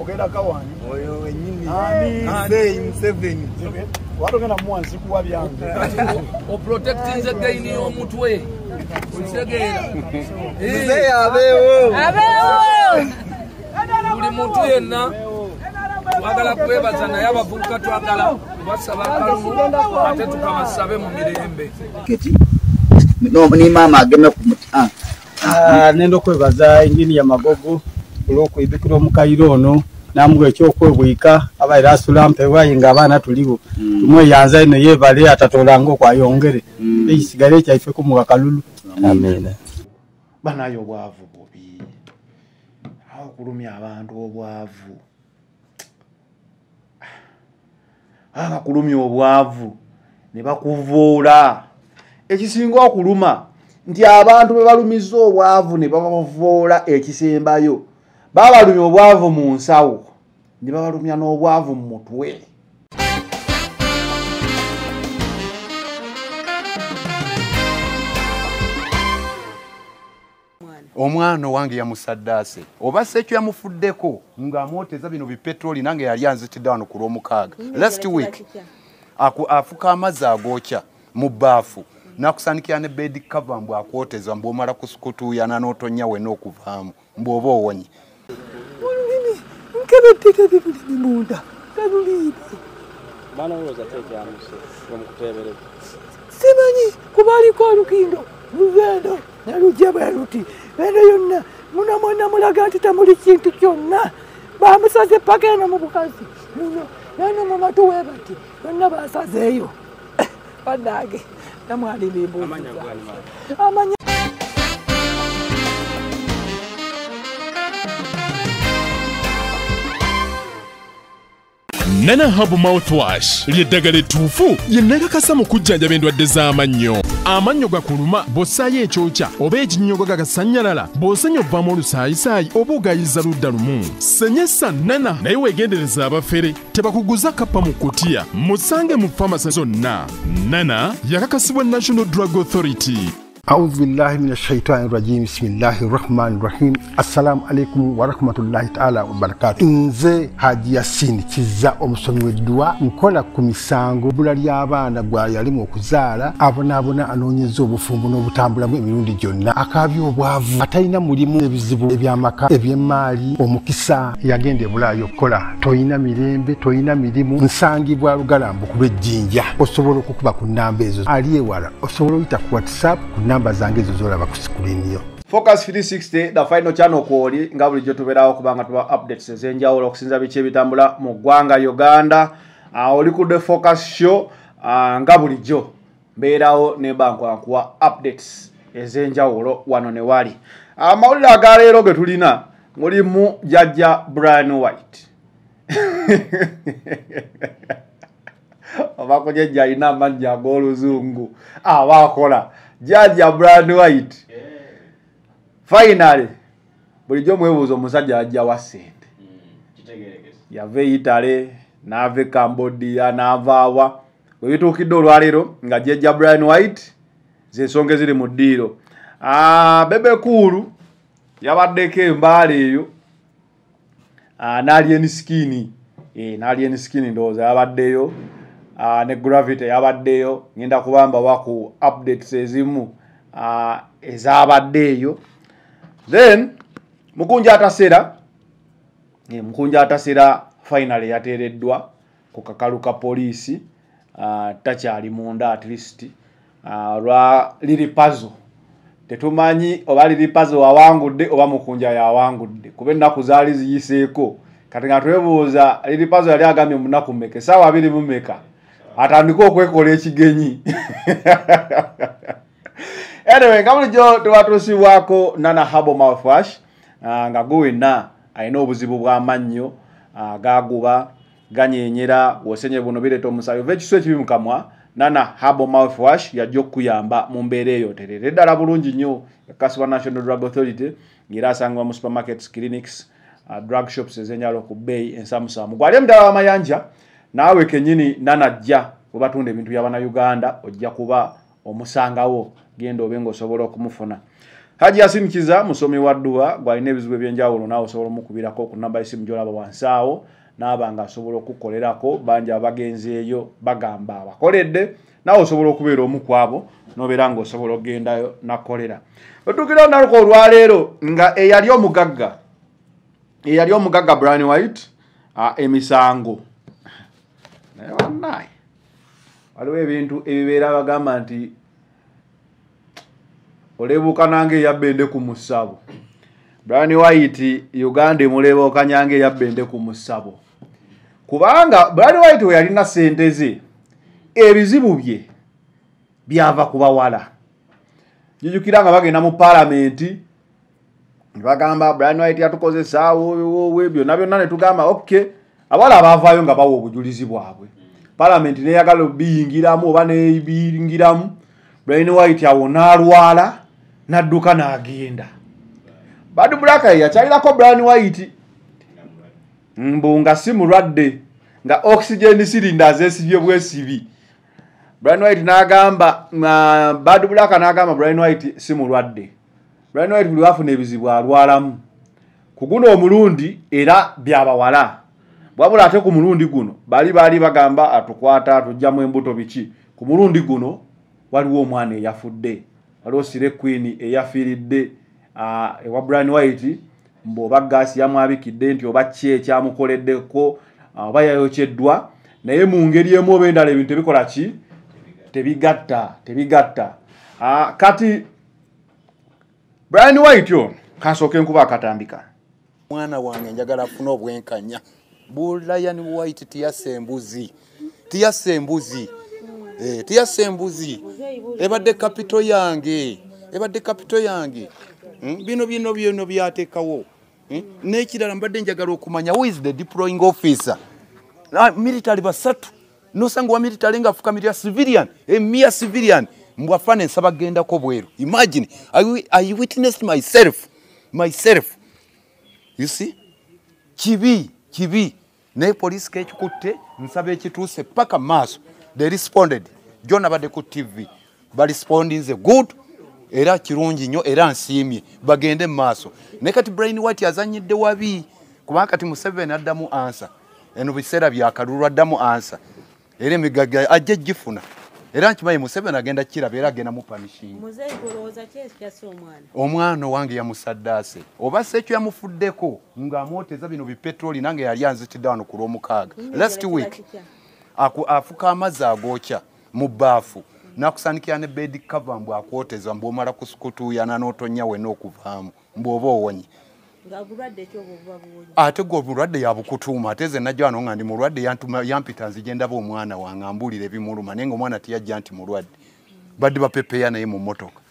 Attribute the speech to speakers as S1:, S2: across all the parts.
S1: Ogenda kawani
S2: oyo wenyini
S1: ani
S2: Mzee Museveni
S1: watogenda muwansi kuwa byange
S3: o protecting the gain y'omutwe okitegeera
S2: Mzee abeewo
S4: abeewo
S3: buli muntu yenna twagala kwebaza naye abavubuka twagala kubasaba akalulu ate tukabasabe mu mirembe.
S5: Ni mama ageme ku muti.
S6: Nenda okwebaza Engineer Magogo olw'okwibikira omukaire ono namuwa ekyokwebwika abaire asula mpewa nga abaana tuliwo tumweyanza ino yebale atatolanga okwayongere ekisigale ekyaife kumuwa kalulu.
S5: Amina.
S7: Banayo obwavu bubi awo okulumya abantu obwavu abakulumya obwavu ne bakuvuula ekisinga okuluma nti abantu be balumiza obwavu ne babavuula ekisembayo babalumya obwavu mu nsawo ne babalumya n'obwavu mu mutwe.
S8: Omwana wange yamusaddaase oba sekyo yamufuddeko ng'amwoteza bino bipetroli nange yali anzitidde wano ku Lwomukaaga last week afuka amazzi agookya mu bbaafu nakusanikira ne bed cover mbu akwoteza mbu omala kusukutuuyana n'otonnya wenna okuvaamu mbu oba owonye.
S9: Olulimi nkebedde lulimi munda teruliimu.
S10: Mwana olowooza ki ekyamuse ng'omukuteebereza?
S9: Simanyi kuba aliko olukindo lugendo nalujja bwe luti eno yonna muno mwonna mulaga nti temuli kintu kyonna bamusaze paka eno mu bukazi muno neno mu matu we bati bonna basazeeyo bannange namwali bimbuuziza amanya.
S11: Nana Herbal Mouthwash ly'eddagala ettuufu lye nakakasa mu kujjanjaba endwadde z'amannyo. Amannyo gakuluma bw'ossaayo ekyokya oba ekinnyogo gagasannyalala bw'osenya ovaamu olusaayisaayi oba ogayiza ludda lumu. Senyesa Nana naye weegendereza abafere tebakuguza kappa mu kutiya. Musange mu famasi zonna. Nana yakakasibwa National Drug Authority.
S12: أعوذ بالله من الشيطان الرجيم بسم الله الرحمن الرحيم السلام عليكم ورحمة الله تعالى وبركاته. Nze Haji Yasin Kizza omusomi w'edduwa nkola ku misango bbula ly'abaana gwa yalimu okuzaala abonaabona anoonyeza obufumbo n'obutambulamu emirundi gyonna akaabya obwavu atalina mulimu ebizibu eby'amaka eby'emmaali omukisa yagenda e Bulaaya okukola toyina mirembe toyina mirimu nsangibwa Lugalambu ku lw'ejjinja osobola okukuba ku nnamba ezo ali ewala osobola oyita ku WhatsApp ku namba zange ezo zolaba ku screen yo.
S7: Focus 360 the final channel kwoli nga bulijjo tubeerawo kubanga tuba updates ez'enjawulo okusinza biki ebitambula mu ggwanga Uganda. Oli ku The Focus Show nga bulijjo mbeerawo ne bankwankuwa updates ez'enjawulo wano ne wali. Amawulire agaleero ge tulina mulimu Jjajja Brian White. Obako jjajja alina amannya ag'oluzungu abakola Jjajja Brian White. Finally bulijjo mwebuuza omusajja ajja wa ssente yava e Italy n'ava e Cambodia n'ava awa bwe bituukidde olwaleero nga Jjajja Brian White z'ensonga eziri mu ddiiro. Bebe Cool yabaddeko embaala eyo n'Alien Skin n'Alien Skin ndowooza yabaddeyo ne Gravity yabaddeyo ngenda kubamba waku updates ezimu ezabaddeeyo. Then Mukunja Atasera finally yateereddwa ku kakalu ka poliisi takyali munda at least lwa Lil Pazo. Tetumanyi oba Lil Pazo wawangudde oba Mukunja yawangudde kuba ennaku zaali ziyiseeko kati nga twebuuza Lil Pazo yali agambye mu nnaku mmeka essaawa 24 atandike okwekola ekigenyi. Anyway, nga bulijjo tubatuusibwako Nana Herbal Mouthwash nga gwe wenna alina obuzibu bw'amannyo gaguba ganyenyera wosenye buno bireeta omusaayi ova ekisu ekibi mu kamwa. Nana Herbal Mouthwash yajja okukuyamba mu mbeera eyo terere ddala bulungi nnyo yakakasibwa National Drug Authority ng'era asangibwa mu supermarkets, clinics, drug shops ez'enjawulo ku bbeeyi ensamusaamu. Gwali omudala w'amayanja naawe kennyini Nana ajja we batunda ebintu by'Abannayuganda ojja kuba omusangawo genda obe ng'osobola okumufuna. Haji Yasin Kiza musomi wa dduwa gwalina ebizibu ebyenjawulo, naawe osobola omukubirako ku namba y'essimu gy'olaba wansi awo, n'aba nga asobola okukolerako. Bangi abagenzi eyo bagamba abakoledde, naawe osobola okubeera omu ku abo n'obeera ng'osobola okugendayo nakolera. Otuukira olunaku olwaleero nga eyali omugagga Brian White emisango. Naye bannaye waliwo ebintu ebibeera bagamba nti olebuuka nange eyabbende ku musabo. Brian White Uganda emulebuuka nyange eyabbende ku musabo, kubanga Brian White we yalina ssente ze ebizibu bye byava ku bawala. Jijukira nga bagenda mu paalamenti ne bagamba Brian White yatukozesa wowe byonna byonna, ne tugamba okay, abawala abaavaayo nga bawa obujulizi bwabwe, paalamenti neyagala obiyingiramu oba nebiyingiramu. Brian White awo n'alwala n'adduka n'agenda. Bad Black yakyalirako Brian White mbu nga si mulwadde, nga oxygen cylinder zeesibye bwesibi. Brian White n'agamba, Bad Black n'agamba Brian White si mulwadde. Brian White buli wafuna ebizibu alwalamu. Ku guno omulundi era byabawala, wabula ate ku mulundi guno bali bagamba atukwata atugyamu embuto biki. Ku mulundi guno waliwo omwana eyafudde, waliwo Sire Queen eyafiiridde ewa Brian White, mbu oba gaasi yamwabikidde nti oba ki ekyamukoleddeko oba yayokyeddwa, naye mu ngeri emu oba endala ebintu tebikola ki, tebigatta. Kati Brian White ono kansooke nkuba akatambika.
S8: Mwana wange njagala afune obwenkanya. Brian White tiyassa embuzi, tiyassa embuzi, ebadde kapito yange, Bino byateekawo. N'ekirala mbadde njagala okumanya who is the deploying officer. Military basatu nosanga wa military nga afukamirira civilian, a mere civilian, mbwafane nsaba gendako bweru. Imagine I witnessed myself. You see, kibi naye police kekikutte nsaba ekituuse paka maaso. They responded. John abadde ku TV barespondinze good, era kirungi nnyo, era nsiimye, bagende mu maaso. Naye kati Brian White azannyidde wabi, kubanga kati Museveni addamu ansa eno biseera byakalulu, addamu ansa era emigagga ajja gifuna, era nkimanyi Museveni agenda kiraba era agenda mu punishing. Omwana wange yamusaddaase oba si ekyo yamufuddeko ng'amwoteza bino bipetroli, nange yali anzitidde wano ku Lwomukaaga last week. Afuka amazzi agookya mu bbaafu nakusaanikira ne bed cover mbu akwoteza, mbu omala kutuuyana n'otonnya wenna okuvaamu mbu oba owonye. Ate gwe obulwadde yabukutuuma. Ate ze najja wano nga ndi mulwadde, yampita nzije ndaba omwana wange ambuulira ebimuluma, naye nga omwana tiyajja nti mulwadde. Badde bapepeya naye mu mmotoka,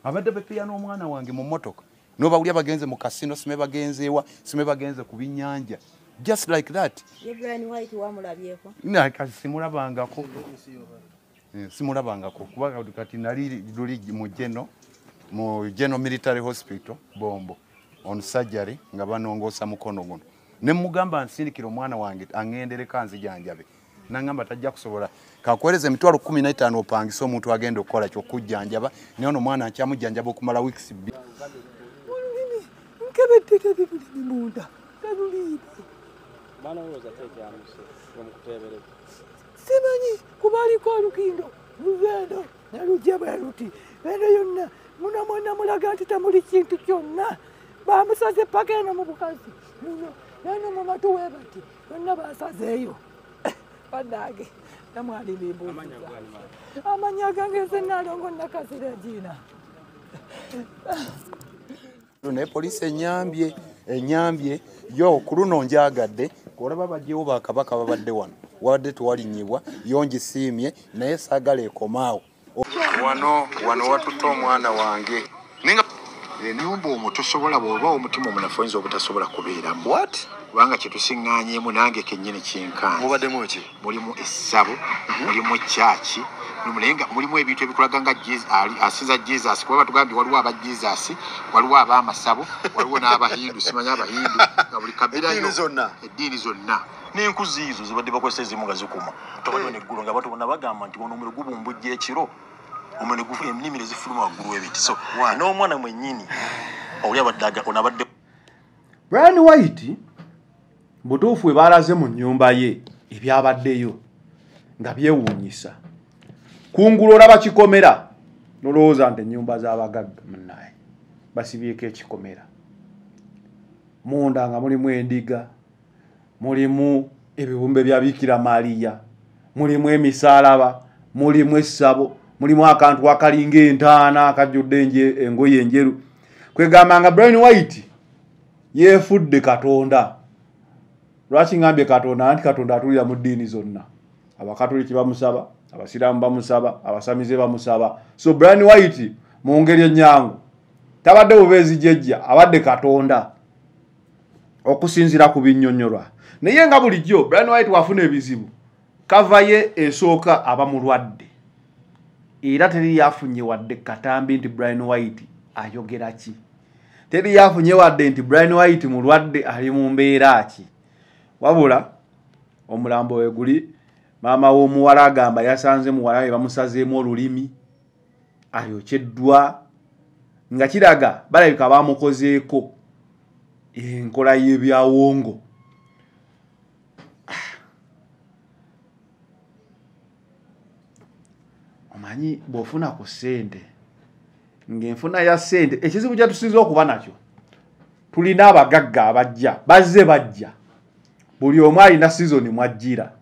S8: abadde bapepeya n'omwana wange mu mmotoka, n'obawulya bagenze mu kasino, sime bagenze ewa, sime bagenze ku binnyanja, just like that. Simulabangako, simulabangako kuba kati nali luli mu Geno Military Hospital Bombo on surgery nga banongoosa mukono guno, ne mugamba nsindikira omwana wange aŋŋendereko anzijanjabe, nangamba tajja kusobola, kakuweereza emitwalo 15 opangise omuntu agenda okukola kyokujjanjaba, naye ono omwana nkyamujjanjaba okumala weeks 2.
S9: Olulimi nkebedde tebulimi munda tebuliimu. Simanyi kuba aliko olukindo luvendo nalujja bwe luti, eno yonna muno mwonna mulaga nti temuli kintu kyonna. Bamusaze paka eno mu bukazi muno neno mu matu we bati bonna basazeeyo. Bannange namwali bimbuuziza amannya gange nze Nnaalongo Nakasi Regina.
S8: Naye poliisi enyambye yo ku luno njagadde, olaba bajjewo bakabaka babadde wano, wabadde tewalinnyibwa, yo ngisiimye, naye saagala ekomaawo. Wano watutte omwana wange.
S4: Ennyumba omwo tosobola, bw'oba omutima omunafu oyinza obutasobola kubeeramu. Kubanga kye tusiŋŋaanyeemu nange kennyini kinkanze.
S13: Mubaddemu ki?
S4: Mulimu essabo, mulimu kyaki, mulimu ebintu ebikulaga nga asinza Jesus, kuba batugambye waliwo aba Jesus, waliwo ab'amasabo, waliwo n'abahindu, simanyi abahindu, nga buli kabira
S13: yo
S4: eddiini zonna.
S13: N'enkuzi ezo zibadde bakozesa ezimu nga zikuma. Tobadde n'eggulo nga abantu bonna bagamba nti wano omuliro gubumbujja ekiro. Omuliro ne ennimi ne zifuluma waggulu w'ebiti. So n'omwana mwennyini oli abadde ono abadde
S7: Brian White butuufu we baalaze mu nnyumba ye ebyabaddeyo nga byewuunyisa. Kungulu olaba kikomera nolowooza nti ennyumba z'abagagga munnaye basibyeko ekikomera. Munda nga mulimu endiga, mulimu ebibumbe bya Bikira Maria, mulimu emisaalaba, mulimu essabo, mulimu akantu akalinga entaana akajjudde engoye enjeru. Kwegamba nga Brian White yeefudde Katonda. Lwaki ngambye Katonda? Anti Katonda atulira mu ddiini zonna. Abakatoliki bamusaba, Abasiraamu bamusaba, Abasamize bamusaba. So Brian White mu ngeri ennyangu tabadde bubeezi jjajja, abadde Katonda okusinziira ku binnyonnyolwa. Naye nga bulijjo Brian White wafuna ebizibu, kava ye esooka aba mulwadde. Era teri yafunye wadde katambi nti Brian White ayogera ki. Teri yafunye wadde nti Brian White mulwadde ali mu mbeera ki. Wabula omulambo we guli, maama w'omuwala agamba yasanze muwala we bamusazeemu olulimi, ayokyeddwa, nga kiraga balabika bamukozeeko enkola y'ebyawongo. Omanyi bw'ofuna ku ssente, ng'enfuna ya ssente, ekizibu kye tusinze okuba nakyo, tulina abagagga abajja, bazze bajja, buli omu alina sizoni mwajjira.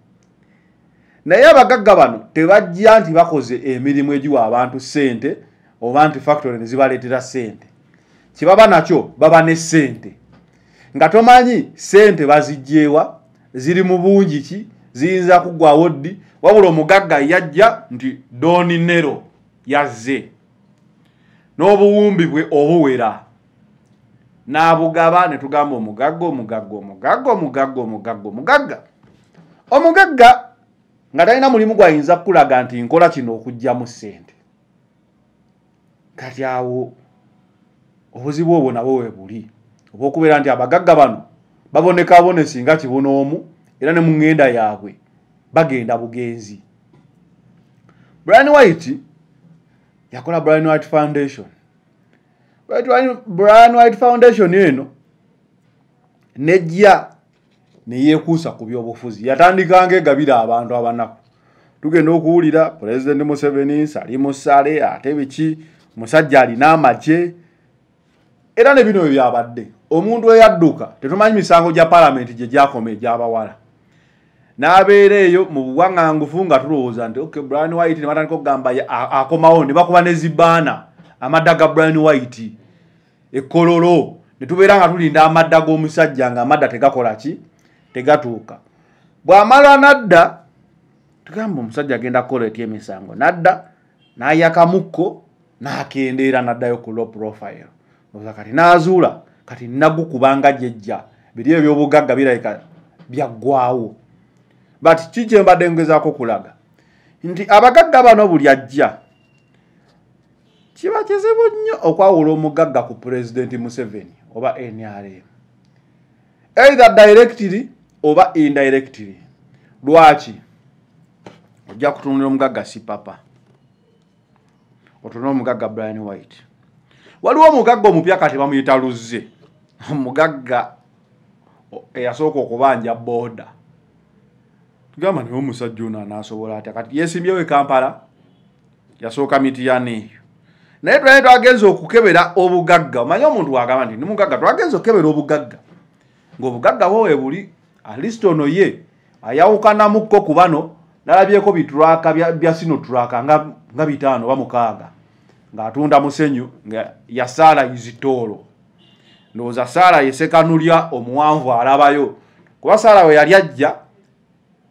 S7: Naye abagagga bano tebajja nti bakoze emirimu egiwa abantu ssente oba nti factory ne zibaleetera ssente. Kye baba nakyo baba ne ssente. Nga tomanyi ssente baziggyewa, ziri mu bungi ki, ziyinza kuggwawo ddi. Wabula omugagga yajja nti Don Nero yazze n'obuwumbi bwe obuwera n'abugaba, ne tugamba omugagga, omugagga, omugagga, omugagga, omugagga, omugagga. Omugagga nga talina mulimu gw'ayinza kukulaga nti nkola kino okuggyamu ssente. Kati awo obuzibu obwo nabwo we buli, obw'okubeera nti abagagga bano baboneka bonesi nga kibonoomu, era ne mu ŋŋenda yaabwe bagenda bugenzi. Brian White yakola Brian White Foundation. Brian White Foundation eno nejja ne yeekuusa ku byobufuzi. Yatandika ng'egabira abantu abanaku. Tugenda okuwulira Pulezidenti Museveni, Salim Saleh, ate biki, musajja alina amagye. Era ne bino byabadde. Omuntu eyadduka tetumanyi misango gya paalamenti gye gyakoma egy'abawala. N'abeera eyo mu buwaŋŋangufu nga tulowooza nti okay, Brian White ne batandika okugamba akomawo, ne bakuba ne zibaana amadda ga Brian White ekkololo, ne tubeera nga tulinda amadda g'omusajja nga amadda tegakola ki, tegatuuka. Bw'amala n'adda, tugamba omusajja agenda kukola etya emisango, n'adda n'ayakamukko n'akendeera n'addayo ku low profile. Oza kati n'azuula kati nagukubanga jjajja, biri eby'obugagga birabika byaggwawo. But ki kye mbadde ngezaako kulaga nti abagagga bano buli ajja kiba kizibu nnyo okwawula omugagga ku Pulezidenti Museveni oba NRM, either directly oba indirectly. Lwaki? Ojja kutunulira omugagga Sipapa, otunula omugagga Brian White. Waliwo omugagga omupya kati bamuyita Luzze, omugagga eyasooka okubanja booda. Tugamba naye omusajja ono anaasobola atya? Kati yeesimbyewo e Kampala, yasooka Mityana eyo. Naye twali twagenze okukebera obugagga. Omanyi omuntu wagamba nti ndi mugagga, twagenze okukebera obugagga ng'obugagga bwo we buli. At least ono ye ayawukanamukko ku bano, nalabyeko bitulaka bya Sinotruk nga 5 oba 6 ng'atunda musenyu nga yasaala izitoolo. Ndowooza Saala ye Sekanulya omuwanvu alabayo, kuba Saala we yali ajja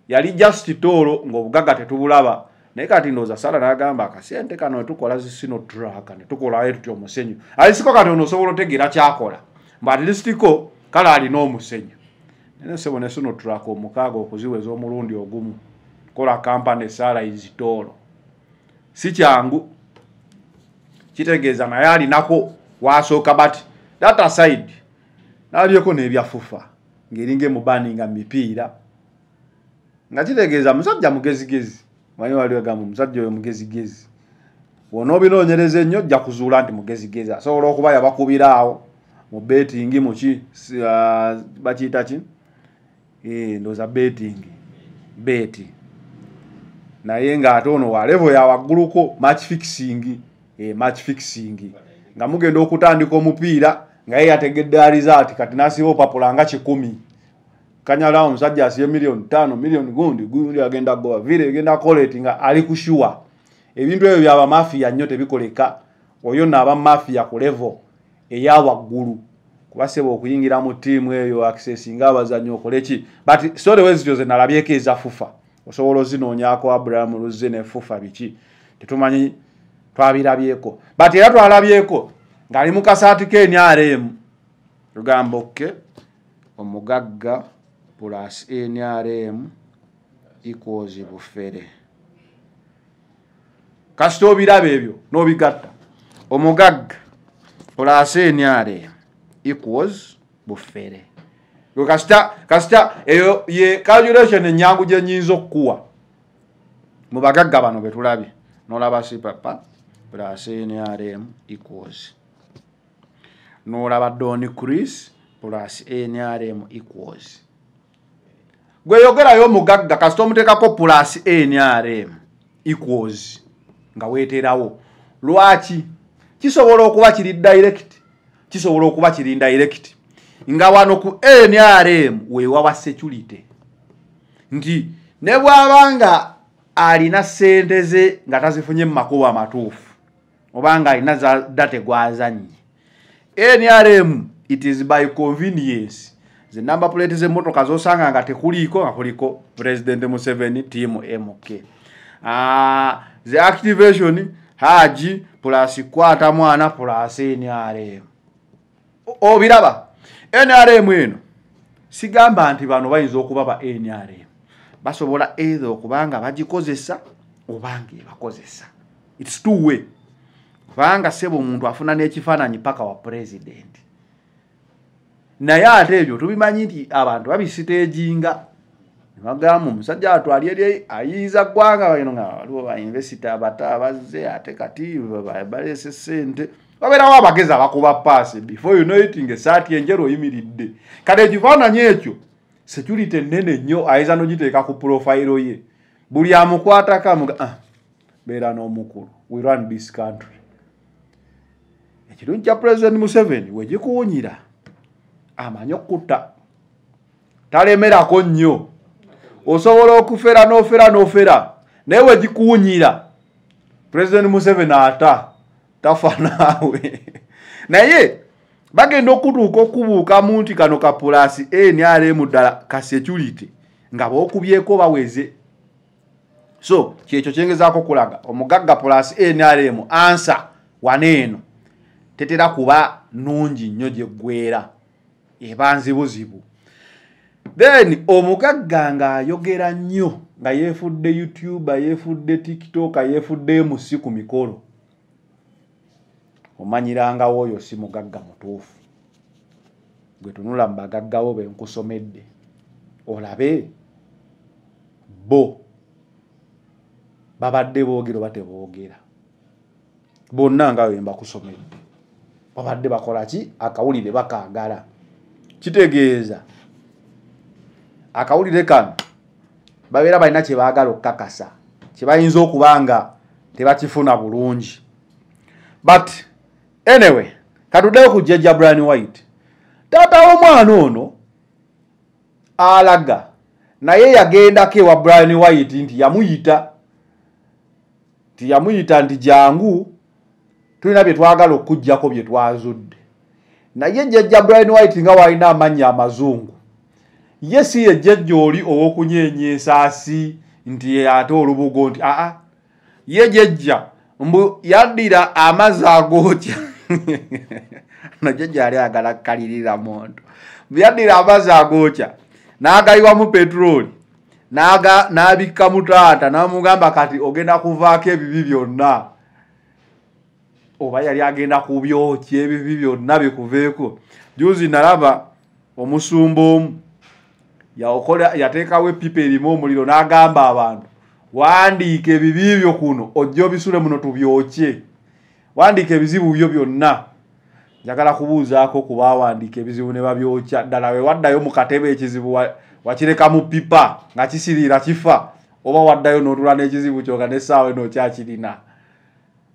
S7: yali just toolo ng'obugagga tetubulaba. Naye kati ndowooza Saala n'agamba akasente kano tukola zi Sinotruk ne tukolayo tutya omusenyu. Alisiko kati ono osobola otegeera ky'akola, mbu at least ko kale alina omusenyu. Naye ssebo ne Sinotruk 6 okuziweza omulundi ogumu kola kampani Saala izitoolo si kyangu. Kitegeeza naye alinako wasooka. But that aside, n'alyeko n'ebyafufa ng'eringa emubaninga mipiira, nga kitegeeza musajja mugezigezi. Manyi wali wagamba omusajja oyo mugezigezi. Bw'onoobinoonyereza ennyo ojja kuzuula nti mugezigezi asobola okuba yabakubira awo mu betting muki bakiyita ki, ndowooza betting beti, naye ng'ate ono wa level ya wagguluko match fixing, match fixing nga mugenda okutandika omupiira nga ye yategedde result, kati n'asiba opapula nga 100 kanyala omusajja asiye 5 million milioni gundi gundi agenda goba vile egenda koleti nga ali kushuwa. Ebintu ebyo byaba mafia nnyo tebikoleka. Oyo n'aba mafia ku level eya waggulu kubaseba okuyingira mu ttiimu eyo accessing abazannyi okole ki. But story wezityo ze nalabyeko eza FUFA, osobola ozinoonyaako Abraham Luzze ne FUFA biki tetumanyi, twabirabyeko. But era twalabyeko ng'ali mu kasaati ke NRM, tugamba okke omugagga plus NRM equals bufere. Kasita obiraba ebyo n'obigatta, omugagga plus NRM equals bufere. Kasita eyo ye calculation enyangu gye nnyinza okukuwa mu bagagga bano be tulabye. N'olaba Sipapa plus NRM equals, n'olaba Don Chris plus NRM equals. Gwe yogerayo omugagga kasita omuteekako plus NRM equals nga weeterawo. Lwaki? Kisobola okuba kiri direct, kisobola okuba kiri indirect, nga wano ku NRM weewawa security nti ne bw'abanga alina ssente ze nga tazifunye mu makubo amatuufu obanga alina date gwazannye, NRM it is by convenience. Ze number plate z'emmotoka z'osanga nga tekuliiko nga kuliko President Museveni team MK. The activation Haji plus kwata mwana plus NRM. Obiraba NRM eno sigamba nti bano bayinza okuba ba NRM, basobola either okubanga bagikozesa obanga ebakozesa. It's two way, kubanga sebo omuntu afuna n'ekifaananyi paka wa president. Naye ate ebyo tubimanyi nti abantu babisiteejinga nebagamba omusajja atwali eri ayiiza ggwanga bano nga waliwo ba investor abato abazze ate kati baleese ssente, babeerawo abagezi abakuba paasi, before you know it ng'essaati enjeru oyimiridde. Kati ekifaananyi ekyo security ennene nnyo ayinza n'ogiteeka ku profile ye, buli amukwatako amuga beera n'omukulu, we run this country. Ekirungi kya President Museveni wegikuwunyira amanyi okutta, talemerako nnyo, osobola okufera n'ofera n'ofera, naye wegikuwunyira President Museveni ata tafa naawe. Naye bagenda okutuuka okubuukamu nti kano ka plus NRM ddala ka security nga bookubyeko baweze. So kyekyo kyengezaako okulaga omugagga plus NRM ansa wano eno tetera kuba nnungi nnyo gyeggwera, eba nzibuzibu. Then omugagga ng'ayogera nnyo nga yeefudde YouTuber, yeefudde TikTok, yeefudde MC ku mikolo, omanyirangawo oyo si mugagga mutuufu. Gwe tunula mu bagaggawo be nkusomedde olabe bo babadde boogera oba teboogera, bonna nga bwe mbakusomedde babadde bakola ki? Akawulire bakaagala. Kitegeeza akawulire kano babeera balina kye baagala okukakasa kye bayinza okuba nga tebakifuna bulungi. But anyway, katuddeyo ku Jjajja Brian White. Taata w'omwana ono alaga naye yagendako ewa Brian White nti yamuyita nti jangu tulina bye twagala okuggyako bye twazudde. Naye Jjajja Brian White nga walina amannya amazungu, ye si ye jjajja oli ow'okunyeenya ensaasi nti ate olubugo nti aa, ye jjajja mbu yaddira amazzi agookya. No jjajja yali ayagala kukalirira muntu. Yaddira amazzi agookya n'agayiwamu petulooli n'abikka mu taata n'amugamba kati ogenda kuvaako ebibi byonna. Oba yali agenda kubyokya ebibi byonna bikuveeko. Juzi nalaba omusumba omu yateekawo eppipa erimu omuliro n'agamba abantu wandiika ebibi byo kuno ojje obisule muno tubyokye. Wandiika ebizibu byo byonna. Njagala kubuuzaako ku baawandiika ebizibu ne babyokya. Ddala we waddayo mu katebe ekizibu wakireka mu pipa nga kisiriira kifa, oba waddayo n'otula n'ekizibu kyoka n'essaawa eno okyakirina.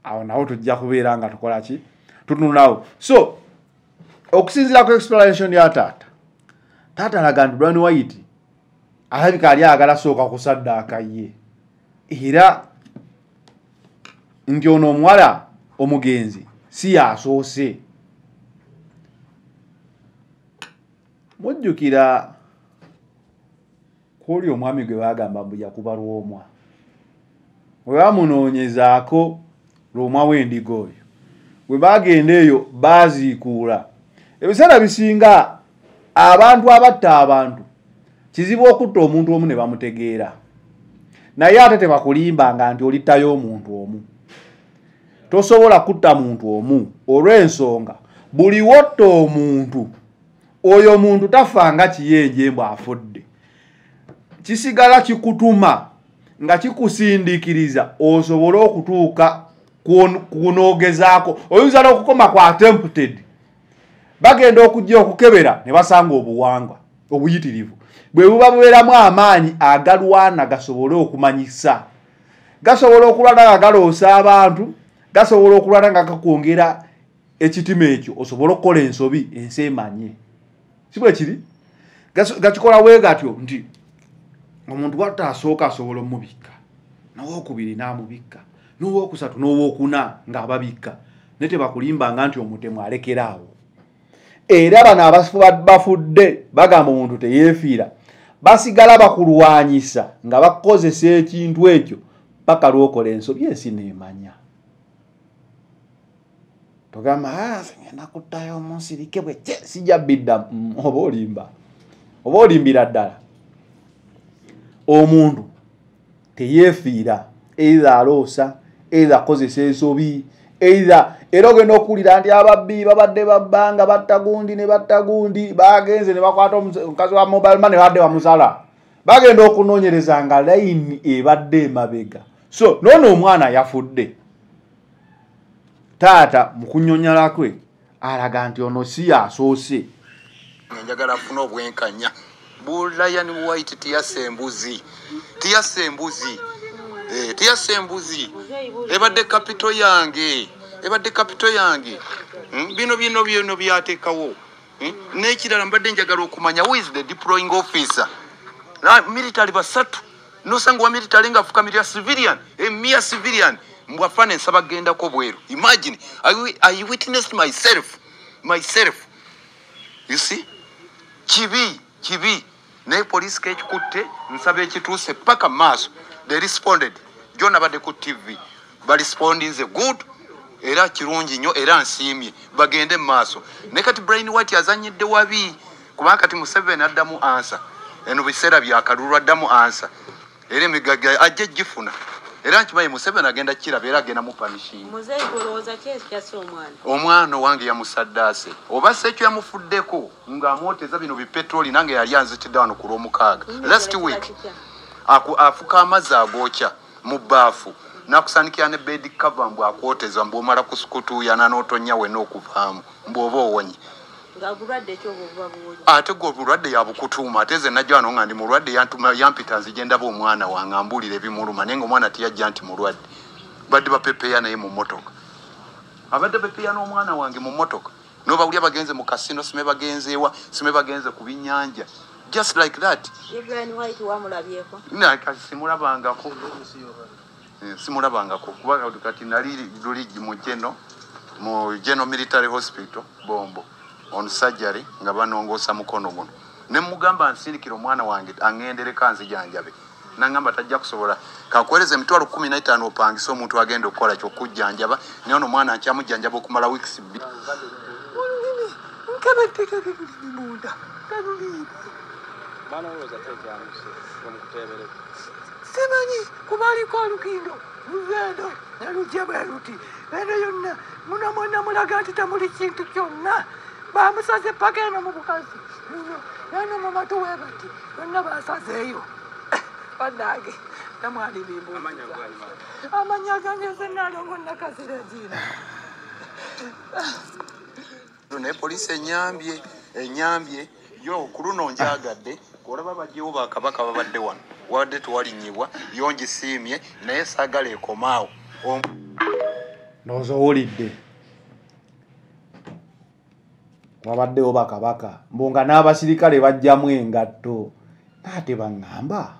S7: Awo nawo tujja kubeera nga tukola ki? Tutunulawo. So okusinziira ku explanation ya taata, taata alaga nti Brian White alabika ali ayagala sooka kusaddaaka ye, era nti ono omuwala omugenzi si yasoose. Mujjukira kwoli omwami gwe baagamba mbu yakuba Lwomwa, bwe bamunoonyezaako Lwomwa w'endiga oyo, bwe baagenda eyo baaziikuula. Ebiseera bisinga abantu abatta abantu kizibu okutta omuntu omu ne bamutegeera, naye ate tebakulimbanga nti olittayo omuntu omu. Tosobola kutta muntu omu olw'ensonga buli wotta omuntu oyo omuntu tafanga kiyenje mbw afudde, kisigala kikutuma nga kikusindiikiriza osobole okutuuka kunoogezaako. Oyinza n'okukoma ku attempted, bagenda okujja okukebera ne basanga obuwangwa obuyitirivu bwe buba bubeeramu amaanyi agalwana gasobole okumanyisa, gasobola okulwana nga galoosa abantu, gasobola okulwana nga gakwongera ekitima ekyo osobole okukola ensobi ensi emanye. Si bwe kiri? Gakikola bwe gatyo nti omuntu bw'atta asooka asobola omubikka, n'owookubiri n'amubikka, n'owookusatu n'owookuna ng'ababikka, naye tebakulimbanga nti omutemu alekera awo. Era bano abafudde bagamba omuntu teyeefiira, basigala bakulwanyisa nga bakukozesa ekintu ekyo paka lw'okola ensobi ensi n'emanya. Togamba ngenda kuttayo omunsirike bwe kye sijja bidda, oba olimba, oba olimbira ddala. Omuntu teyeefiira, either aloosa, either akozesa ensobi, either era ogenda okuwulira nti ababbi babadde babbanga batta gundi ne batta gundi, bagenze ne bakwata omukazi wa mobile money badde bamusala. Bagenda okunoonyereza nga layini ebadde emabega. So noono omwana yafudde. Taata mu kunnyonnyola kwe alaga nti ono si yasoose.
S8: Njagala afune obwenkanya. Brian White tiyassa embuzi, tiyassa embuzi, tiyassa embuzi. Ebadde kapito yange, ebadde kapito yange. Bino bino bino byateekawo. N'ekirala mbadde njagala okumanya who is the deploying officer. Military basatu nosanga wa military ng'afukamirira civilian, mere civilian mbwafane nsaba gendako bweru. Imagine I witnessed myself. You see, kibi kibi. Naye police kekikutte nsaba ekituuse paka maaso. They responded. John abadde ku TV barespondinze good, era kirungi nnyo, era nsiimye, bagende mu maaso. Naye kati Brian White azannyidde wabi, kubanga kati Museveni addamu ansa eno biseera byakalulu addamu ansa, era emigagga ajja gifuna. Era nkimanyi Museveni agenda kiraba, era agenda mu panishinga. Omwana owange yamusaddaase, oba si ekyo yamufuddeko ng'amwoteza bino bipetroli, nange yali anzitidde wano ku Lwomukaaga last week. Afuka amazzi agookya mu bbaafu n'akusaanikira ne bed cover mbu akwoteza, mbu omala kutuuyana n'otonnya wenna okuvaamu mbu oba owonye. Ate gwe obulwadde yabukutuuma. Ate nze najja wano nga ndi mulwadde, yampita nzije ndaba omwana wange ambuulira ebimuluma, naye nga omwana teyajja nti mulwadde. Badde bapepeya naye mu mmotoka, abadde pepeya n'omwana wange mu mmotoka, n'obawulya bagenze mu kasino, sime bagenze ewa, sime bagenze ku binnyanja, just like that. Simulabangako, simulabangako kuba kati nali luli mu General Military Hospital Bombo on surgery nga banongoosa mukono guno, ne mugamba nsindikira omwana wange aŋŋendereko anzijanjabe, nangamba tajja kusobola, kankuweereza emitwalo 15 opangise omuntu agenda okukola kyokujjanjaba, naye ono omwana nkyamujjanjaba okumala weeks 2.
S9: Simanyi kubaliko olukindo lugendo ne lujja bwe luti, eno yonna muno mwonna mulaga nti temuli kintu kyonna. Bamusaze paka eno mu bukazi eno mu matu we bati bonna basazeeyo. Bannange namwali bimbuuza amannya gange nze Nnaalongo Nakazira Gina.
S8: Naye poliisi enyambye yo ku luno njagadde olaba bajjewo bakabaka babadde wano wadde tewalinyibwa yo ngisiimye naye saagala ekomaawo.
S7: Ndowooza owulidde wabaddewo bakabaka mbu nga n'abasirikale bajjamu engatto ate baŋŋamba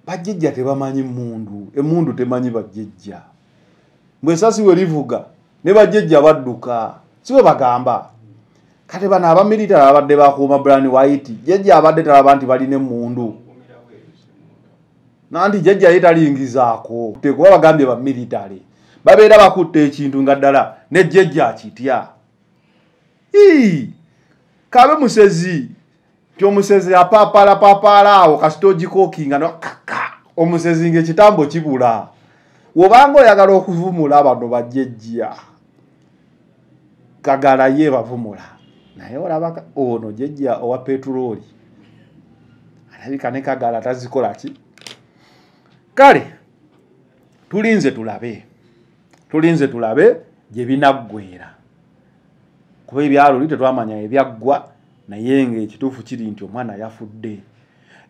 S7: bajjajja tebamanyi mmundu, emmundu temanyi bajjajja, mbwe essasi we livuga ne bajjajja badduka, si bwe bagamba. Kati bano abamiritale abadde bakuuma Brian White, jjajja abadde talaba nti balina emmundu, nanti jjajja ye talingizaako tekuba bagambye bamiritale babeera bakutte ekintu nga ddala ne jjajja akitya. Kabe musezi nti omusezi apaapala paapala awo kasita ogikookinga kaka omusezi ng'ekitambo kibula. Wobanga oyagala okuvumula bano bajjajja Kagala ye bavumula, naye olaba ono jjajja owa petulooli alabika ne Kagala tazikola ki. Kale tulinze tulabe gye binaggweera, kuba ebyalo li tetwamanya ebyaggwa, naye ng'ekituufu kiri nti omwana yafudde.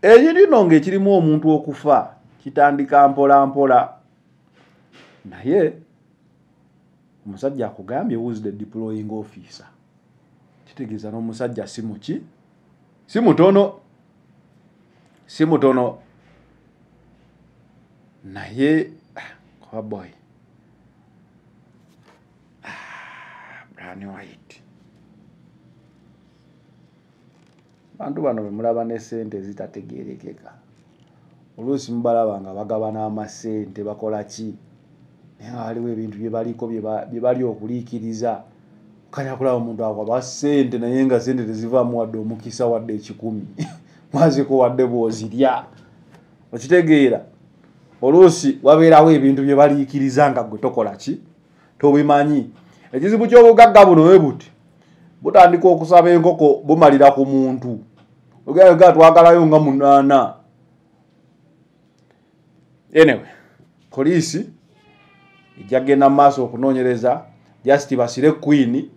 S7: Ekirino ng'ekirimu omuntu okufa kitandika mpola mpola, naye omusajja akugambye who's the deploying officer, kitegeeza n'omusajja si muki, si mutono naye oh boy, Brian White. Bantu bano bemulaba ne ssente zitategeerekeka, oluusi mubalaba nga bagabana amasente bakola ki, naye nga waliwo ebintu bye baliko bye bali okuliikiriza. Kanya kulaba omuntu akwaba ssente naye nga ssente tezivaamu wadde omukisa wadde 1,000 mwaziko wadde bw'ozirya, okitegeera. Oluusi wabeerawo ebintu bye baliikiriza nga gwe tokola ki, tobimanyi. Ekizibu ky'obugagga buno bwe buti, butandika okusaba enkoko bumalira ku muntu, ogenda twagalayo nga 8. Anyway, poliisi ejja kugenda mu maaso okunoonyereza just basire Queen.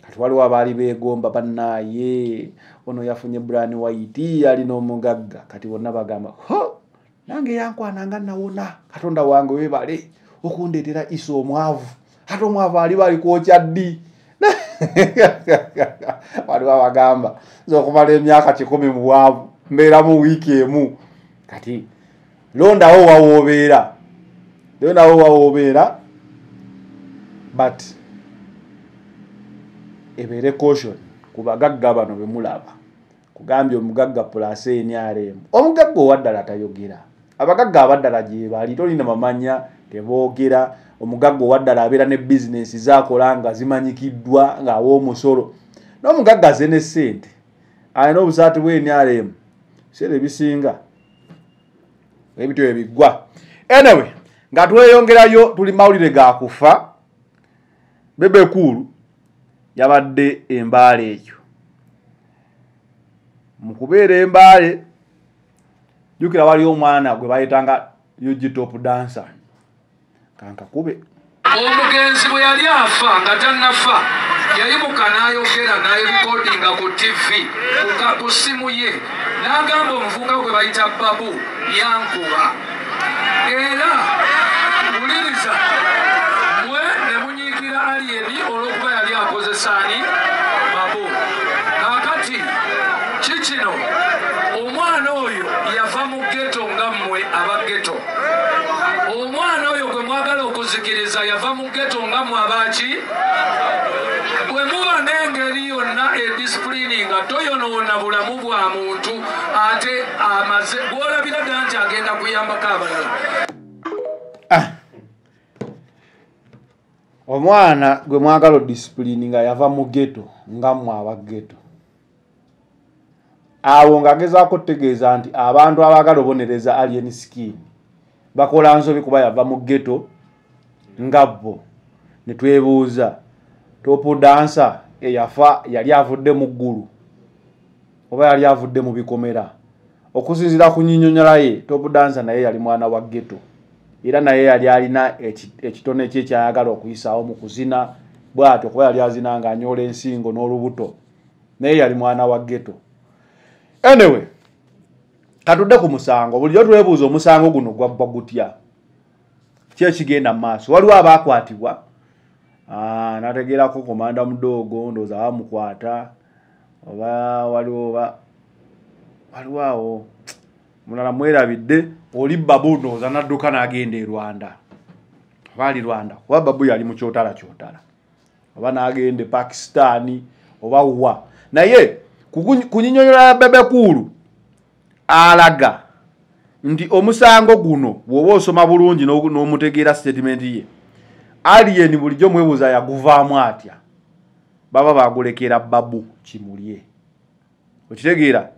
S7: Kati waliwo abaali beegomba bannaaye ono yafunye Brian White alina omugagga, kati bonna bagamba ho nange yankwananga nawona, Katonda wange weebale okundeetera Isa omwavu, ate omwavu aliba alikwokya ddi? Waliwo abagamba nze okumala emyaka 100 mu bwavu mbeeramu wiiki emu. Kati londawo wawoobeera, but ebeere caution ku bagagga bano be mulaba. Kugambye omugagga plus NRM, omugagga owaddala tayogera, abagagga abaddala gye bali tolina mamanya teboogera. Omugagga owaddala abeera ne bizinesi zaakola nga zimanyikiddwa ng'awa omusolo, n'omugagga aze ne ssente alina obusaati bwa NRM, biseera ebisinga ebityo ebiggwa. Anyway, nga tweyongerayo tuli mawulire ga kufa. Bebe Cool yabadde embaale eyo, mu kubeera embaale jjukira waliwo omwana gwe bayitanga UG Top Dancer, kankakube.
S3: Omugenzi bwe yali afa nga tannafa yayimuka n'ayogera n'ayerekodinga ku TV ku ssimu ye n'agamba omuvubuka gwe bayita Babu yankuba, era wuliriza mwe ne munyiigira Alien olw'okuba yali akozesa ani Babu. Kaakati kikino omwana oyo yava mu ghetto nga mmwe aba ghetto, omwana oyo gwe mwagala okuzikiriza yava mu ghetto nga mmwe abaki. Bwe muba n'engeri yonna edisipulini nga toyonoona bulamu bwa muntu ate amaze gw'olabira ddala nti agenda kuyambako abalala.
S7: Omwana gwe mwagala odisipulini nga yava mu ghetto nga mmwe aba ghetto, awo ng'agezaako okutegeeza nti abantu abaagala obonereza Alien Skin bakola nsobi kuba yava mu ghetto nga bo. Ne twebuuza Top Dancer eyafa yali avudde mu ggulu oba yali avudde mu bikomera? Okusinziira ku nnyinyonnyola ye, Top Dancer naye yali mwana wa ghetto, era naye yali alina ekitone kye kyayagala okuyisaawo mu kuzina Bw'atyo kuba yali azina nga anyoola ensingo n'olubuto, naye yali mwana wa ghetto. Anyway, katudde ku musango. Bulijjo twebuuza omusango guno gwaggwa gutya, ki ekigenda mu maaso. Waliwo abaakwatibwa, nategeerako komanda mudogo ndowooza bamukwata, oba waliwo waliwo awo mulala mwerabidde, oli Babu ndowooza n'adduka n'agenda e Rwanda, oba ali Rwanda kuba Babu yali mu kyotala kyotala, oba n'agenda e Pakistan oba wa. Naye ku nnyonnyola Bebe Cool alaga nti omusango guno bw'oba osoma bulungi n'omutegeera statement ye, Alien bulijjo mwebuuza yaguvaamu atya, baba bagulekera Babu Kimulye. Okitegeera?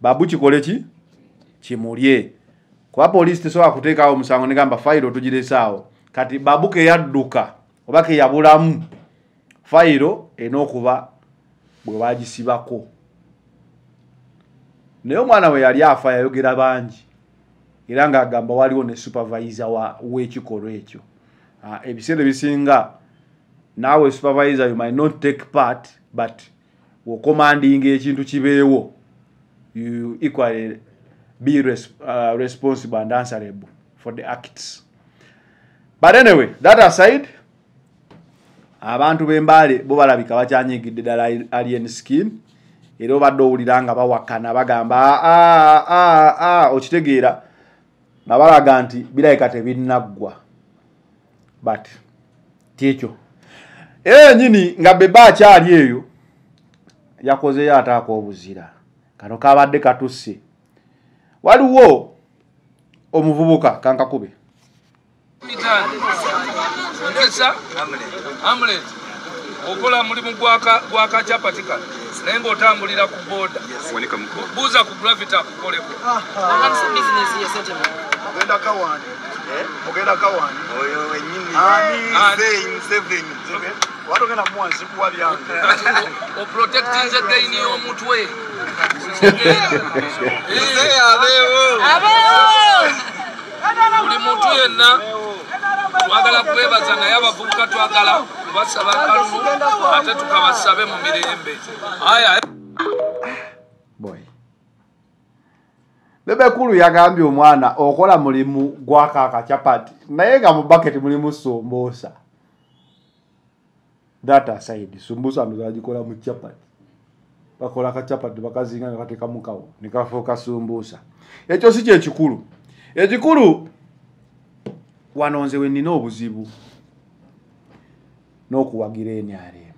S7: Babu kikole ki? Kimulye. Kuba poliisi tesobola kuteekawo omusango negamba fayiro tugiresaawo. Kati Babu ke yadduka oba ke yabulamu, fayiro erina okuba bwe bagisibako. Naye omwana we yali afa yayogera bangi, era ng'agamba waliwo ne supervisor w'ekikolwa ekyo. Ebiseera ebisinga naawe supervisor you might not take part, but okomandinga ekintu kibeewo, you equally be responsible and answerable for the acts. But anyway, that aside, abantu b'Embaale bo balabika bakyanyigidde ddala Alien Skin, era obadde owulira nga bawakana bagamba okitegeera, nga balaga nti birabika tebinnaggwa. But kyekyo era yennyini nga Bebe akyali eyo yakozeyo ataaka obuzira. Kano kabadde katusse. Waliwo omuvubuka kankakube
S3: Mukisa Hamlet okola mulimu gwa kachapati kano naye ng'otambulira ku boda, buuza ku Gravity akukoleko.
S1: Ogenda Kawani, ogenda Kawani
S2: oyo wennyini Museveni
S1: watogenda muwa nzikuwa byange
S3: oprotectinze gaini y'omutwe. Buli muntu yenna twagala kwebaza, naye abavubuka twagala kubasaba akalulu ate tukabasabe mu mirembe. Aya
S7: boy, Bebe Cool yagambye omwana okola mulimu gwa kakachapati naye nga mu bucket mulimu sumbusa. That aside, sumbusa ndozagikola mu chapati, bakola kachapati bakazinga bakateeka mu kawo ne kafuuka sumbusa. Ekyo si kyekikulu. Ekikulu wano nze we nnina obuzibu n'okuwagira NRM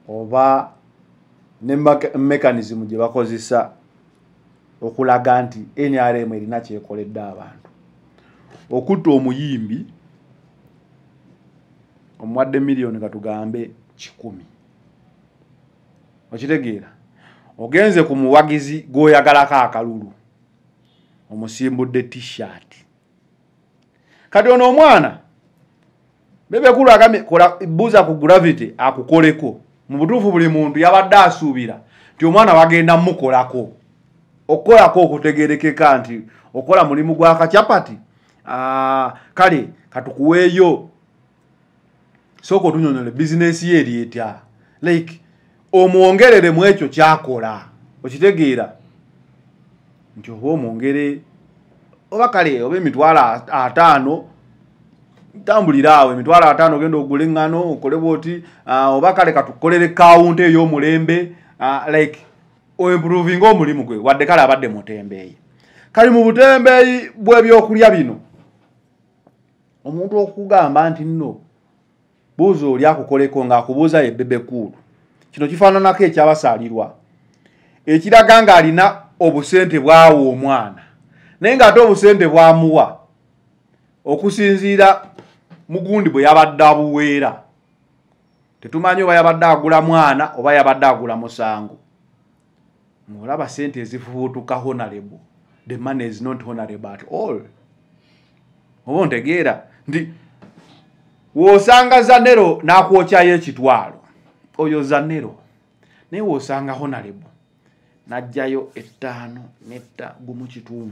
S7: oba ne mechanism gye bakozesa okulaga nti NRM erina kyekoledde abantu. Okutta omuyimbi omuwadde miliyoni katugambe 100, okitegeera, ogenze ku muwagizi gw'oyagalako akalulu omusimbudde t-shirt. Kati ono omwana Bebe Cool agambye kola buuza ku Gravity akukoleko. Mu butuufu buli muntu yabadde asuubira nti omwana bagenda mukolako, okukolako okutegerekeka nti okola mulimu gwa kachapati, kale katukuweeyo sooka otunyonyole bizinesi ye eri etya, like omwongerere mu ekyo kyakola. Okitegeera nti oba omwongere oba kale oba 50,000 tambulira awo 50,000 ogenda ogule eŋŋano okole bwoti, oba kale katukolere kawunta ey'omulembe, like oimprovinga omulimu gwe, wadde kale abadde mutembeeyi. Kali mu butembeeyi bw'ebyokulya bino, omuntu okugamba nti nno buuza oli akukoleko ng'akubuuza ye Bebe Cool. Kino kifaananako ekyabasaalirwa ekiraga ng'alina obusente bwawa omwana, naye ng'ate obusente bwamuwa okusinziira mugundi bwe yabadde abuweera. Tetumanyi oba yabadde agula mwana oba yabadde agula musango. Ng'olaba sente ezifubuutuka honorable, the money is not honorable at all. Oba ontegeera nti w'osanga Zanero n'akwokyayo ekitwalo, oyo Zanero, naye w'osanga honorable n'aggyayo 5 n'etta 1.5.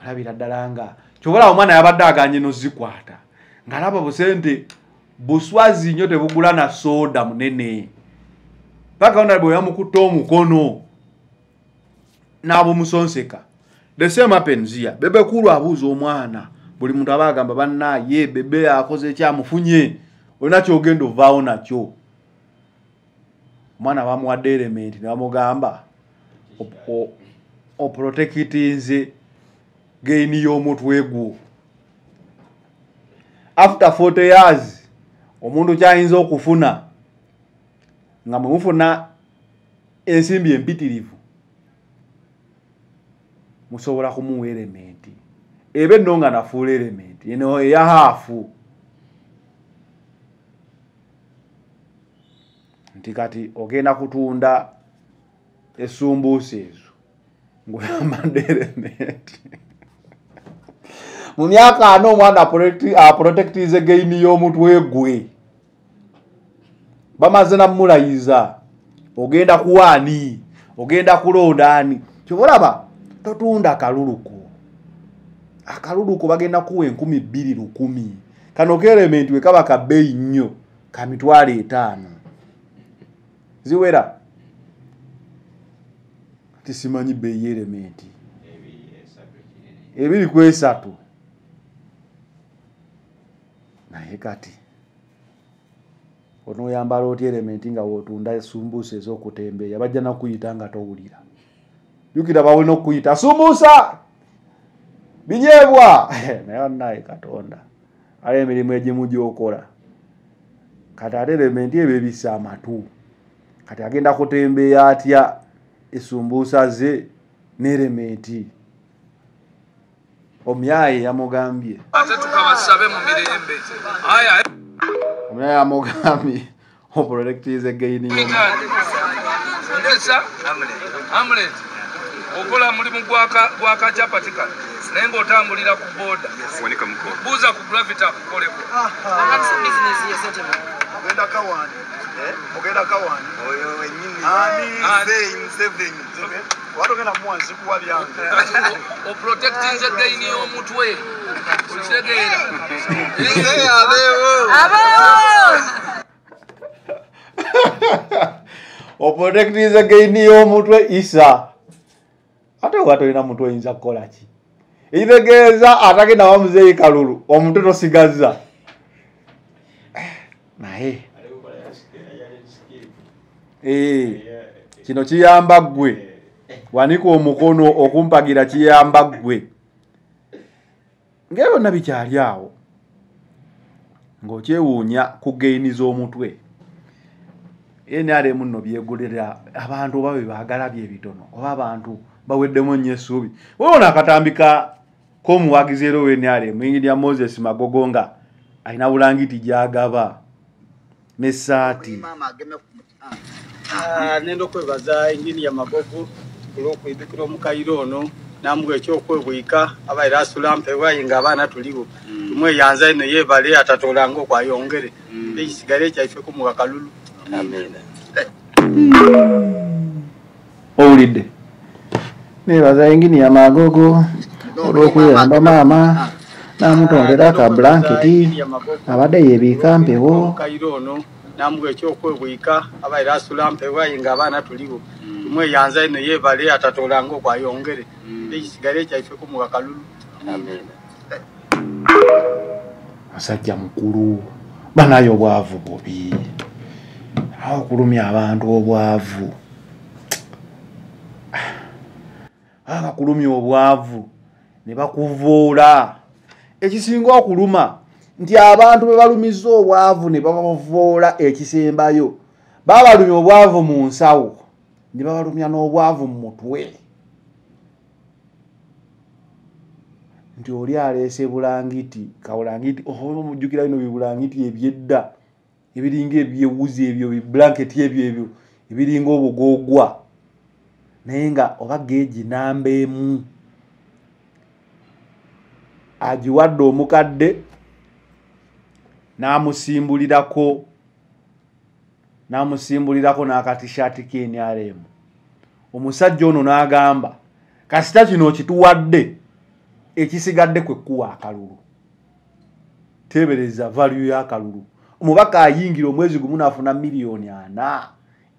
S7: Olabira ddala nga Kyobola omwana yabadde aganye nozikwata ng'alaba busente buswazi nnyo tebugula na soda munene paka ona bwe yamukutta omukono n'abumusonseka. The same happens here. Bebe Cool abuuza omwana, buli muntu aba agamba bannaye Bebe akoze ekyamufunye, olina kyogenda ovaawo nakyo. Omwana bamuwadde element ne bamugamba oprotectinze gain y'omutwe gwo. After 40 years omuntu kyayinza okufuna nga mwe mufuna ensimbi empitirivu musobola kumuwa element ebe nno nga nafuula element eno eya haafu nti kati ogenda kutunda esumbuusa ezo ng'oyambadde element. Mu myaka 40 omwana aprotectize gain y'omutwe gwe, bamaze namulayiza ogenda kuwaani, ogenda kulonda ani. Kyobalaba totunda akaluluko, akaluluko bagenda kuwa 2,000 kano kelementi we kaba kabeeyi nnyo ka 500,000 ziwera. Ati simanyi bbeeyi elementi 2 ku 3. Naye kati onoyambala otya elementi nga wotunda esumbuusa ez'okutembeeya, bajja nakuyita nga towulira. Jjukira bawulina okuyita sumbuusa binyeebwa. Naye bannaye Katonda ali emirimu egimu gy'okola. Kati ate elementi ebyo ebisa amatu, kati agenda kutembeeya atya esumbuusa ze n'elementi? Omyaye yamugambye
S3: ate tukabasabe mu mirembe. Aya
S7: omyaye yamugambye oprotectize gain
S3: y'omutwe. Hamlet okola mulimu gwa kachapati kano naye ng'otambulira ku boda, buuza ku gravity akukoleko.
S1: Mugenda kawaani, mugenda kawaani.
S2: Oyo wenyini. Ani Museveni.
S1: Watu genda muwa nzikuwa byange.
S3: Oprotectinze gain y'omutwe. Okitegeera?
S14: Abeewo.
S7: Oprotectinze gain y'omutwe Isa. Ate oba tolina mutwe oyinza kukola ki? Ekitegeeza atagenda wa muzeeyi kalulu omutwe tosigazza. Naye kino kiyamba ggwe, wanika omukono okumpagira kiyamba ggwe. Ng'ebyo byonna bikyali awo ng'okyewuunya ku gaini z'omutwe. NRM nno byegulira abantu oba bye baagala bye bitono oba abantu baweddemu nnyo essuubi. Wabona akatambika k'omuwagizi era owa NRM Engineer Moses Magogo nga alina bulangiti gy'agaba n'essaati.
S6: Nenda okwebaza Engineer Magogo olw'okwidukira omukaire ono namuwa ekyokwebwika abaire asula mpewo nga abaana tuliwo. Tumweyanza ino yeebale atatoolanga okwayongere ekisigale ekyaife kumuwa kalulu.
S7: Owulidde nebaza Engineer Magogo olw'okuyamba maama n'amutondera ka blanketi abadde yeebiika mpewo.
S6: Namuwa ekyokwebwika abaire asula mpewo nga abaana tuliwo. Tumweyanza ino yeebale atatoolanga okwayongere ekisigale ekyaife kumuwa kalulu.
S7: Musajja mukulu banaye obwavu bubi, awo okulumya abantu obwavu, abakulumya obwavu ne bakuvuula. Ekisinga okuluma nti abantu be balumiza obwavu ne babavuula ekisembayo, babalumya obwavu mu nsawo ne babalumya n'obwavu mu mutwe. Nti oli aleese bulangiti kawulangiti, omujjukira bino bibulangiti ebyedda ebiringa ebyewuzi ebyo biblanketi ebyo ebyo ebiringa obugoogwa, naye nga oba geegi namba emu agiwadde omukadde n'amusimbulirako n'akatishaati k'NRM. Omusajja ono n'agamba kasita kino okituwadde Ekisigadde kwe kuwa akalulu. Teebereza value y'akalulu. Omubaka ayingira omwezi gumu n'afuna 4 million.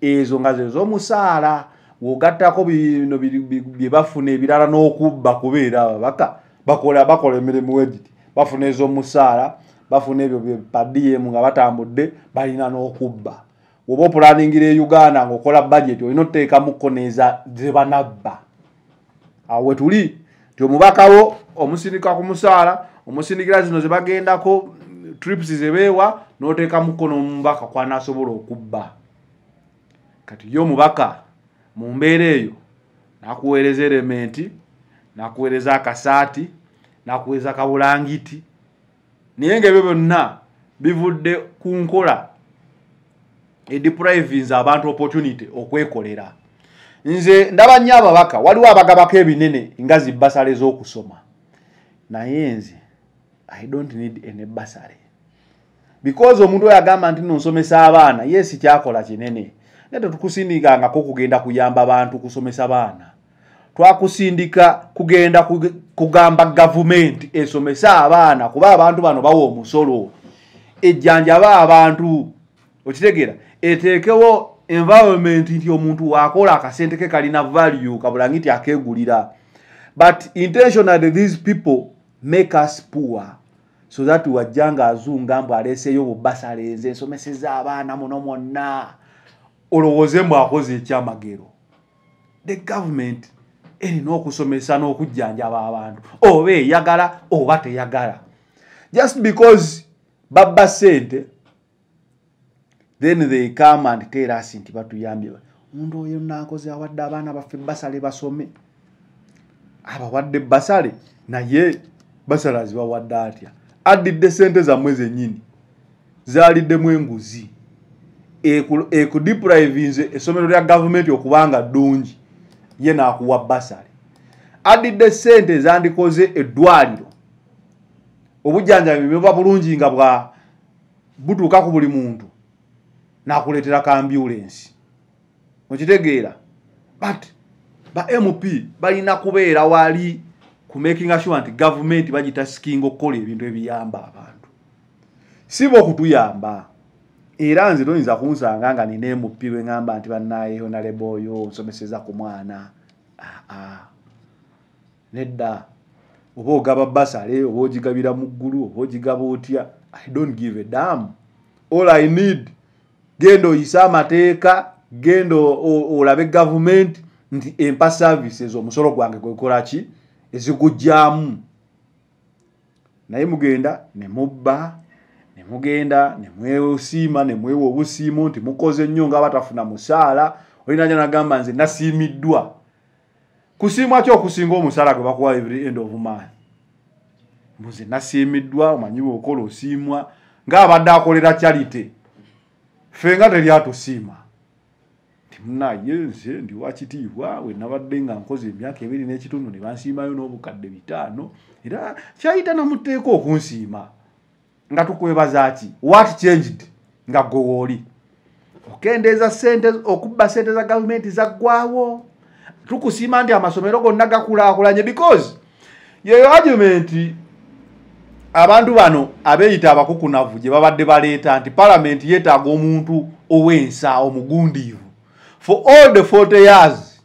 S7: Ezo nga ze z'omusaala, w'ogattako bino bye bafuna ebirala n'okubba, kubeera ababaka bakola emirimu wegiti, bafuna ez'omusaala, bafuna ebyo bye per diem nga batambudde, balina n'okubba. Oba opulaningira e Uganda ng'okola budget, olina otuteekamuko n'eza ze banabba. Awo we tuli nti omubaka wo omusindika ku musaala, omusindikira zino ze bagendako, trips ze beewa, n'oteekamuko n'omubaka kw'anaasobola okubba. Kati ye omubaka mu mbeera eyo n'akuweereza erementi, n'akuweereza akasaati, n'akuweereza kabulangiti, naye ng'ebyo byonna bivudde ku nkola edeprivinze abantu opportunity okwekolera. Nze ndaba nnyo ababaka, waliwo abagabako ebinene nga zi bursary z'okusoma, naye nze I don't need any bursary, because omuntu oyo agamba nti nonsomesa abaana, yes, kyakola kinene, naye tetukusindikangako okugenda kuyamba bantu kusomesa baana. Twakusindika kugenda kugamba gavumenti esomesa abaana, kuba abantu bano bawa omusolo, ejjanjaba abantu. Okitegeera? Eteekewo environment nti omuntu wakola akasente ke kalina value, kabulangiti akeegulira. But intentionally these people make us poor so that wajja nga azunga mbu aleeseeyo bubursary, nze nsomeseza abaana muno mwonna, olowooze mbu akoze ekyamagero. The government erina okusomesa n'okujjanjaba abantu, oba eyagala oba teyagala. Just because babba ssente, then they come and tell us nti batuyambye. Omuntu oyo naakoze, awadde abaana baffe bursary basome, abawadde bursary, naye bursary azibawadde atya? Addidde sente zammwe zennyini zaaliddemu enguzi, ekudeprivinze essomero lya gavumenti okubanga ddungi, ye naakuwa bursary. Addidde sente ezandikoze eddwaliro, obujjanjabi buba bulungi nga bwa butuuka ku buli muntu, nakuleetera ka ambulance. Okitegeera? But ba MP balina kubeera wali ku making sure nti gavumenti bagitaskinga okukola ebintu ebiyamba abantu, si bo okutuyamba. Era nze toyinza kunsanga nga nina MP lwe ŋŋamba nti bannaye, honorable oyo nsomeseza ku mwana. Aa, nedda. Oba ogaba bursary, oba ogigabira mu ggulu, oba ogigaba otya, I don't give a damn. All I need, genda oyise amateeka, genda olabe gavumenti nti empa services omusolo gwange gwekola ki ezigujjamu. Naye mugenda ne mubba, ne mugenda ne mwesiima, ne mwewa obusiimo nti mukoze nnyo nga batafuna musaala. Olinaja nagamba nze nasiimiddwa. Kusiimwa ki okusinga omusaala gwe bakuwa every end of month? Mbuze nasiimiddwa. Omanyi bwokola osiimwa ng'abadde akolera charity. Ffe nga teryatusiima nti munaye nze ndi wakitiibwa, we nabadde nga nkoze emyaka 2.5 ne bansiimayo n'obukadde 500, era kyayita namuteeka okunsiima nga tukwebaza ki? What changed nga gwe wooli okendeeza sente, okubba sente za gavumenti zaggwawo, tukusiima nti amasomero gonna gakulaakulanye? Because yeyo argument abantu bano abeeyita abakukunavu gye babadde baleeta nti palamenti yeetaaga omuntu ow'ensa, omugundiivu. For all the 40 years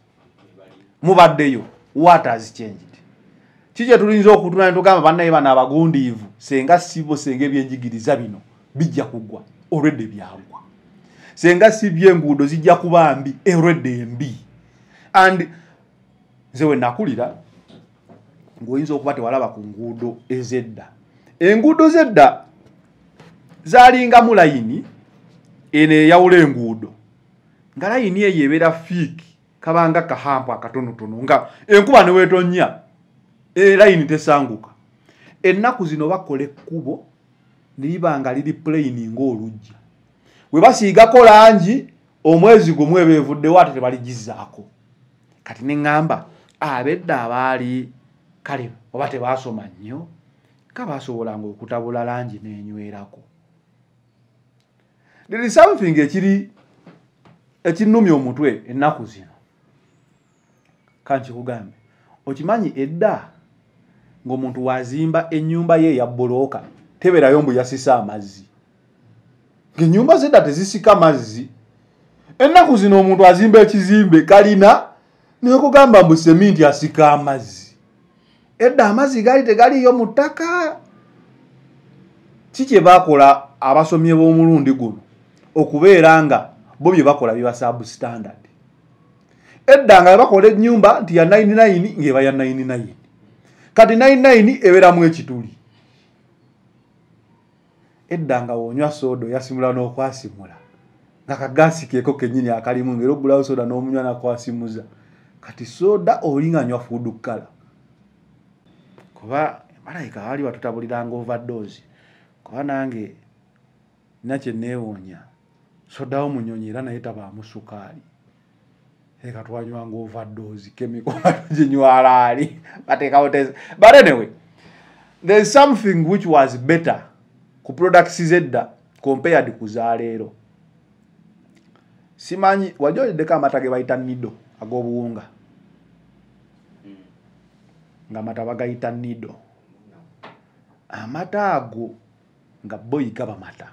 S7: mubaddeyo, what has changed? Ki kye tulinza okutuna ne tugamba bannaye bano abagundiivu, senga sibo, senga ebyenjigiriza bino bijja kugwa olwedde byagwa, senga si byenguudo zijja kuba mbi erwedde embi? And nze we nakulira, ng'oyinza okuba tewalaba ku nguudo ez'edda. Enguudo z'edda zalingamu layini eno eyawula enguudo, nga layini eyo ebeera thick, kabanga kahump akatonotono, nga enkuba neweetonnya layini tesanguka. Ennaku zino bakola ekkubo ne liba nga liri plain ng'olujja, we basiigako langi omwezi gumu eba evuddewo, ate tebaligizaako. Kati ne ŋŋamba ab'edda abaali kale oba tebaasoma nnyo nga baasobolanga okutabula langi n'enywerako. There is something ekiri ekinnumya omutwe ennaku zino, kankikugambe. Okimanyi edda Ng'omuntu wazimba ennyumba ye ya bbulooka tebeerayo mbu yasisa amazzi. Ng'ennyumba zedda tezisika mazzi. Ennaku zino omuntu azimba ekizimbe kalina nekugamba mbu seminti asika amazzi. Edda amazzi gaali tegaliiyo mu ttaka. Ki kye baakola abasomye b'omulundi guno okubeera nga bo bye bakola biba substandard. Edda nga bakola ennyumba nti ya 99 ng'eba ya 99. Kati 99 ebeeramu ekituli. Edda nga wonywa soda oyasimula n'okwasimula. Nga kagaasi keeko kennyini akalimu ng'era ogulawo soda n'omunywa n'akwasimuza. Kati soda olinga anywa food color. Kuba malayika baali batutabuliranga overdose. Kuba nange nina kye neewuunya. Soda w'omunyonyi era naye tabaamu sukaali. Eka twanywanga overdose chemical tuginywala ali. Bateekawo test. But anyway, there's something which was better ku products zedda compared ku za leero. Simanyi wajja oliddeko amata ge bayita nido ag'obuwunga. Nga amata bagayita nido. Amata ago nga boyi gaba mata.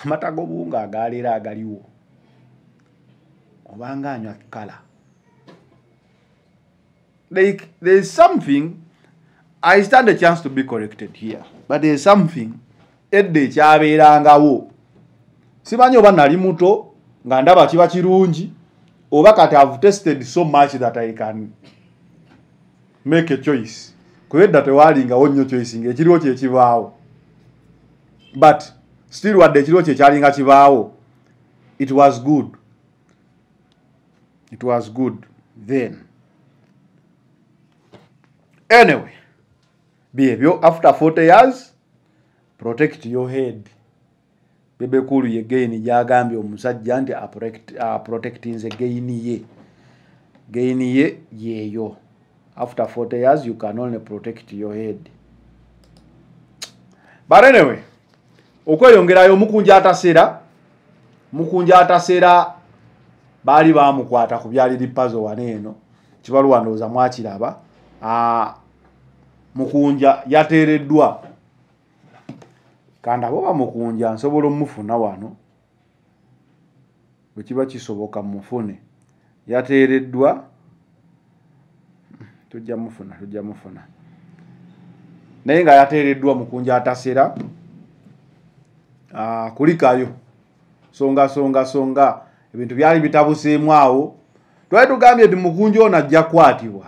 S7: Amata ag'obuwunga agaleero agaliwo obanga anywa kala. Like there is something, I stand a chance to be corrected here, but there is something edda ekyabeerangawo. Simanyi oba nali muto nga ndaba kiba kirungi oba kati I've tested so much that I can make a choice. Kuba edda tewaalingawo nnyo choice ng'ekiriwo kye kibaawo. But still wadde ekiriwo kye kyalinga kibaawo, it was good. It was good then. Anyway, byebyo after 40 years, protect your head. Bebe Cool ye gain gyagambye omusajja nti protectinze gain ye. Gain ye yeeyo. After 40 years, you can only protect your head. But anyway, okweyongerayo Mukunja Atasera baali bamukwata ku byali lipazo wano eno. Kibaluwa ndowooza mwakiraba. Mukunja yateereddwa. Kanda bwoba Mukunja nsobola omufuna wano. Bwe kiba kisoboka mufune. Yateereddwa. Tujja mufuna. Naye nga yateereddwa Mukunja Atasera. Kulikayo. Songa. Ebintu byali bitabuseemu awo. Twali tugambye nti Mukunja ono ajja kukwatibwa.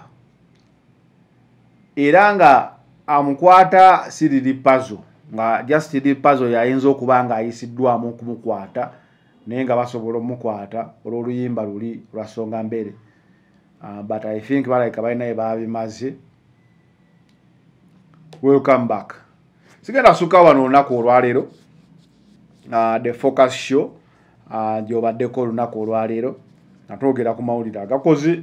S7: Era nga amukwata si Lil Pazo. Nga just Lil Pazo yayinza okuba nga ayisiddwamu okumukwata. Naye nga basobola omukwata olw'oluyimba luli lwa Songa Mbere. But I think balabika balina bye baabimaze. Welcome back. Sigenda sukka wano olunaku olwaleero. The Focus Show gy'obaddeko olunaku olwaleero. Nga twogera ku mawulire agakoze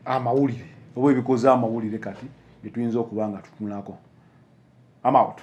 S7: amawulire oba ebikoze amawulire kati bye tuyinza okuba nga tutunulako. I'm out.